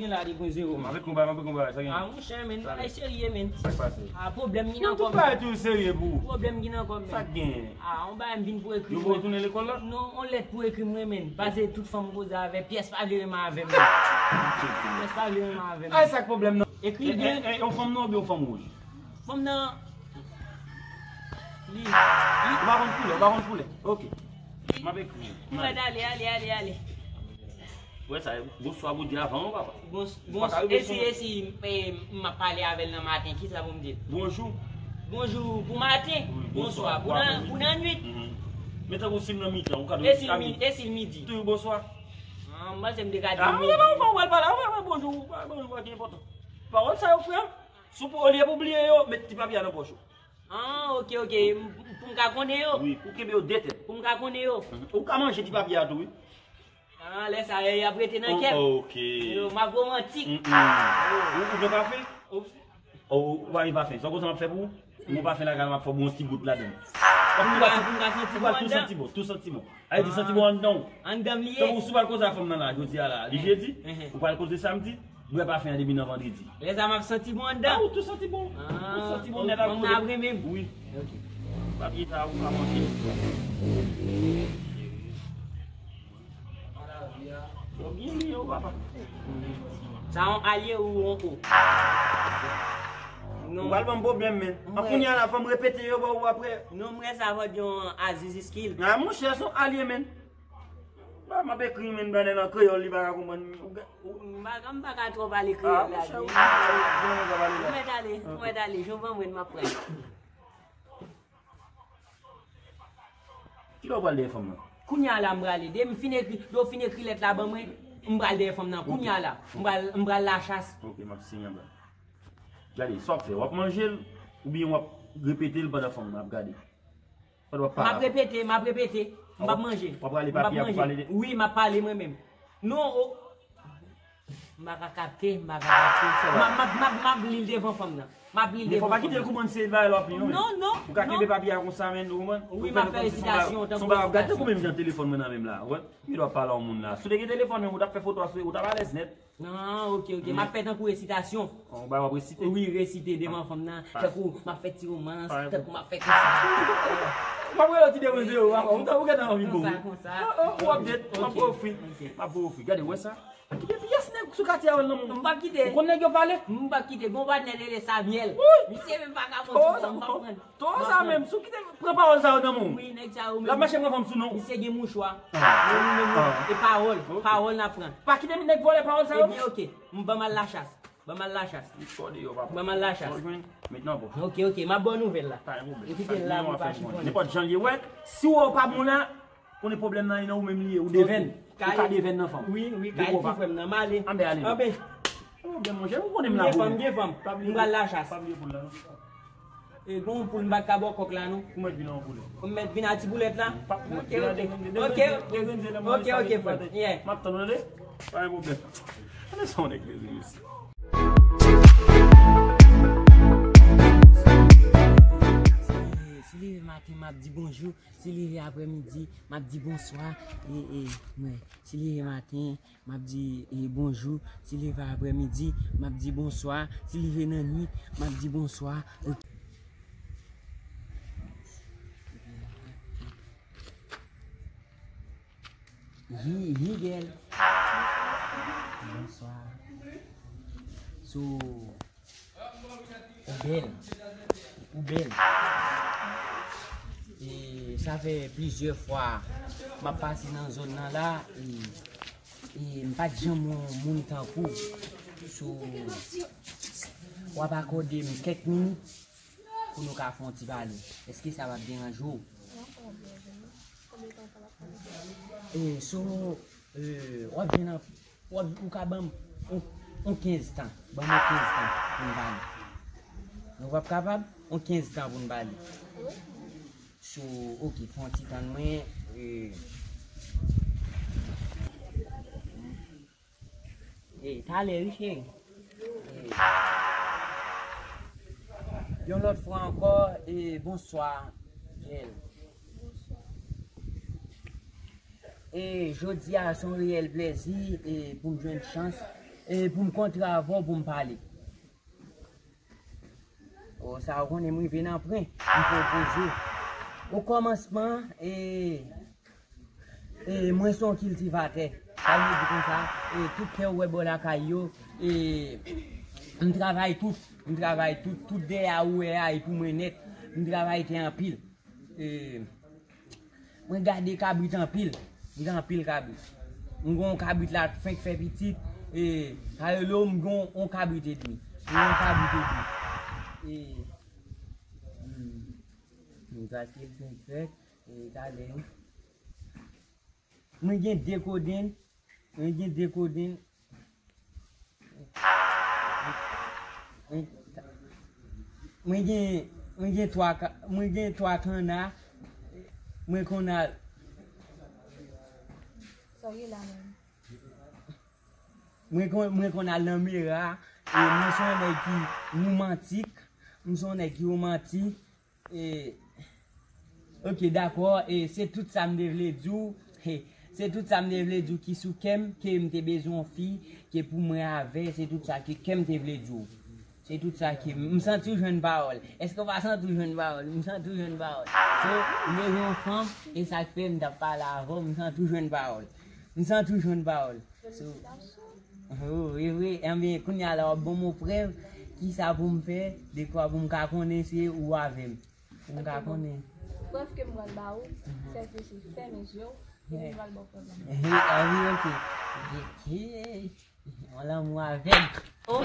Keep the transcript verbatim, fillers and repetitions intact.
Gen la de pwen zewo, man. Avèk konba, avèk konba, sa gen. Ah, monchè, men, bagay serye, men. Sa k pase? Ah, pwoblèm ki nan kò m. Tout bagay toujou serye pou ou. Pwoblèm ki nan kò m, men. Sa k gen? Ah, yon bagay m vin pou ekri. Yo pou retounen lekòl la? Non, yon lèt pou ekri mwen, men. Pase tout fanm m koze avè, pyès pa vle renmen avè m. Pyès pa vle renmen avè m. Ay, sa k pwoblèm nan? Ekri byen. E, e, e, yon fanm nwa oubyen yon fanm wouj? Fanm nan, li, li. Ou pa konn koulè, ou pa konn koulè. Ok. M ap ekri. Mwen ale, ale, ale, ale. Wè sa, bonswa, bondye avan ou, papa. Bons-, bonswa. E si, e si, e, m ap pale avè l nan maten, kisa pou m di l? Bonjou. Bonjou pou maten. Wi, bonswa. Bonswa pou nan, pou nan nwit. Mhm. Men tankou si m nan mitan, ou ka di m. E si l mi-, e si l midi? Toujou bonswa. Ah, m panse m te ka di l midi. Ah, ou pa, ou pa, ou pa pale, ou pa, ou pa, bonjou, ou pa, bonjou, pa ki enpòtan. Pawòl sa yo, frè m, si w pou, olye pou bliye yo, met ti papye a nan pòch ou. Ah, ok, ok. M-, pou m ka konnen yo. Wi, pou kenbe yo de tèt. Pou m ka konnen yo. Mhm. Ou ka manje ti papye a tou, wi. Ah, lè sa, y ap rete nan kè m. Oh, ok. Yo, m ap romantik. Mm, mm. Ou, ou gen pafen? Ou, ou pa gen pafen. Sa w konsa m ap fè pou ou? Ou gen pafen lakay, m ap fè w yon ti gout ladan l. W ap tou santi bon, tou santi bon. Ay, di santi bon anndan w. Anndan m li ye. Tankou si w pral koze a fanm nan la, jodi a la, li jedi, ou pral koze samdi, bwè pafen an depi nan vandredi. Lè sa m ap santi bon anndan. Ah, ou tou santi bon. Ou santi bon nèt ak kote. Fanm nan ap renmen m. Wi. Ok. Papye sa ou pa manke. Yo byen li yo, papa. Sa yon alye ou yon o? Non. Ou pral ban m pwoblèm, men. An kounye a la, fò m repete yo ba ou apre. Non, m wè sa fò di yon Aziz Skill. Ah, monchè, se yon alye, men. Ba, m ap ekri, men, bagay nan kreyòl, li pa ka konprann. M pa, m pa ka twò pale kreyòl la. Ah, monchè, ou mèt ale, ou mèt ale, jan w ban mwen, m ap pran. Kilè w pral dèyè fanm nan? Kounye a la m prale. Depi m fin ekri, lè w fin ekri lèt la ban mwen, m pral dèyè fanm nan. Kounye a la, m pral, m pral lachas. Ok, m ap siyen anba. Gade, sa w ap fè? W ap manje l, oubyen w ap repete l pandan fanm nan ap gade? Pandan w ap pale? M ap repete, m ap repete. M p ap manje. W ap rale papye a pou pale de. Wi, m ap pale mwen menm. Non, o. M pa ka kapte, m pa ka kapte. M ap, m ap, m ap, m ap li l devan fanm nan. M ap li l devan fanm nan. Men fò w pa kite l konprann se bagay la w ap li, non, men. Non, non. Ou ka kenbe papye a konsa, men, ou konprann? Wi, m ap fè resitasyon, tankou resitasyon. Gade tankou menm jan telefòn mwen nan men m la, ou konprann? Ou dwe pa la yon moun la. Si w te gen telefòn menm, ou t ap fè foto a sou, ou t ap alèz nèt. Ah, ok, ok. M ap fè tankou resitasyon. Yon bagay w ap resite? Wi, resite devan fanm nan. Tankou m ap fè ti romans, tankou m ap fè konsa. M ap rele w ti demoiselle, ou, ou gentan anvi bon. Konsa, konsa. Ou update, m ap ofri. M ap ofri. Gade, ou wè sa? Pa kite pyès nèg sou katye a wè l nan moun. M p ap kite. Ou konn nèg yo pale? M p ap kite. Gon patnè rele Samuel. Misye menm pa ka pran sou sa, m p ap pran. To sa menm, si w kite pran pawòl sa yo nan men w. Wi, nèg sa yo menm. L ap mache pran fanm sou non w. Misye gen mouchwa. Ah. Men nou menm, e pawòl, pawòl n ap pran. Pa kite nèg vòlè pawòl sa yo. Ebyen, ok. M ban m al lachas. Ban m al lachas. Li kòde yo, papa. Ban m al lachas. Bon, jwenn. Met nan pòch. Ok, ok. M ap ba w nouvèl la. Pa gen pwoblèm. Yo kite l la pou pa chifonnen. Nenpòt jan l ye, wè. Si w wè w pa bon la, konnen pwoblèm nan, e nan ou menm li ye. Ou devèn. Ou ka devèn nan fanm. Wi, wi, kay ti frè m nan. M ale. Anben, ale. Anben. Pwoblèm, monchè. Ou konnen m la pou ou. M gen fanm, m gen fanm. M pral lachas. Pa bliye poul la, non. E gon yon poul m pa t ka ba w kòk la, non. Ou mèt vin a yon poulèt. Ou mèt vin a ti poulèt la? Ok, ok. Ok, ok, ok, frè m. Yeah. M ap tann ou, tande? Pa gen pwoblèm. Tande sa yon nèg vle di mesye. Si, si leve maten, m ap di bonjou. Si leve aprèmidi, m ap di bonswa. E, e, mwen, si leve maten, m ap di, e, bonjou. Si leve aprèmidi, m ap di bonswa. Si leve nan nwit, m ap di bonswa. Ok. Hi, hi, gèl. Bonswa. So, ou bèl. Ou bèl. E sa fè plizyè fwa m ap pase nan zòn nan la, e, e m pa t janm wè yon moun tankou w. So, w ap akòde m kèk minit pou nou ka fè yon ti pale. Èske sa p ap deranje w? E, so, e, w ap jwenn anpil. W ap, ou ka ban m yon, yon kenz tan. Ban m yon kenz tan pou n pale. Nou p ap kapab? Yon kenz tan pou n pale. So, ok, fè yon ti tann mwen. E, e, talè, wi, cheri. E, yon lòt fwa ankò, e, bonswa, Jèl. E jodi a se yon reyèl plèzi, e, pou m jwenn chans E pou m kontre avè w, pou m pale. O, sa w konnen, m rive nan pwen, m pwopoze. O kòmansman, e, e, mwen se yon kiltivatè. Sa vle di konsa, e, tout tè ou wè bò lakay yo, e, m travay tout, m travay tout, tout dèyè a ou wè a, e pou mwen nèt, m travay tè anpil. E, Mwen gade kabrit anpil. M gen anpil kabrit. M gen yon kabrit la fenk fè pitit. E, sa rele w, m gen yon, yon kabrit edmi. M gen yon kabrit edmi. E, hmm, m paske l fenk fèt. E, talè. Mwen gen de kodenn. Mwen gen de kodenn. Mwen gen, mwen gen twa ka-, mwen gen twa kanna. Mwen konn al. Sa w ye la menm? Mwen konn, mwen konn al nan mera. E mwen se yon nèg ki womantik. Mwen se yon nèg ki womantik. E, ok, dakò. E se tout sa m te vle di w. He, se tout sa m te vle di w ki sou kè m, ke m te bezwen yon fi, ke pou mwen avè, se tout sa ke kè m te vle di w. Se tout sa ke m, m santi w jwenn pawòl. Èske w pa santi w jwenn pawòl? M santi w jwenn pawòl. So, m bezwen yon fanm, e sa k fè m t ap pale avè w, m santi w jwenn pawòl. M santi w jwenn pawòl. So, oh, e vre, enben, kounye a la, w ap ban m yon prèv, kisa pou m fè, dekwa pou m ka konnen se ou avè m. Pou m ka konnen. Prèv ke m pral ba ou, sèke se fèmen je w, epi m pral ba w prèv la. Ehe, ah wi, ok. Ok. Yon lanmou avèg. Oh.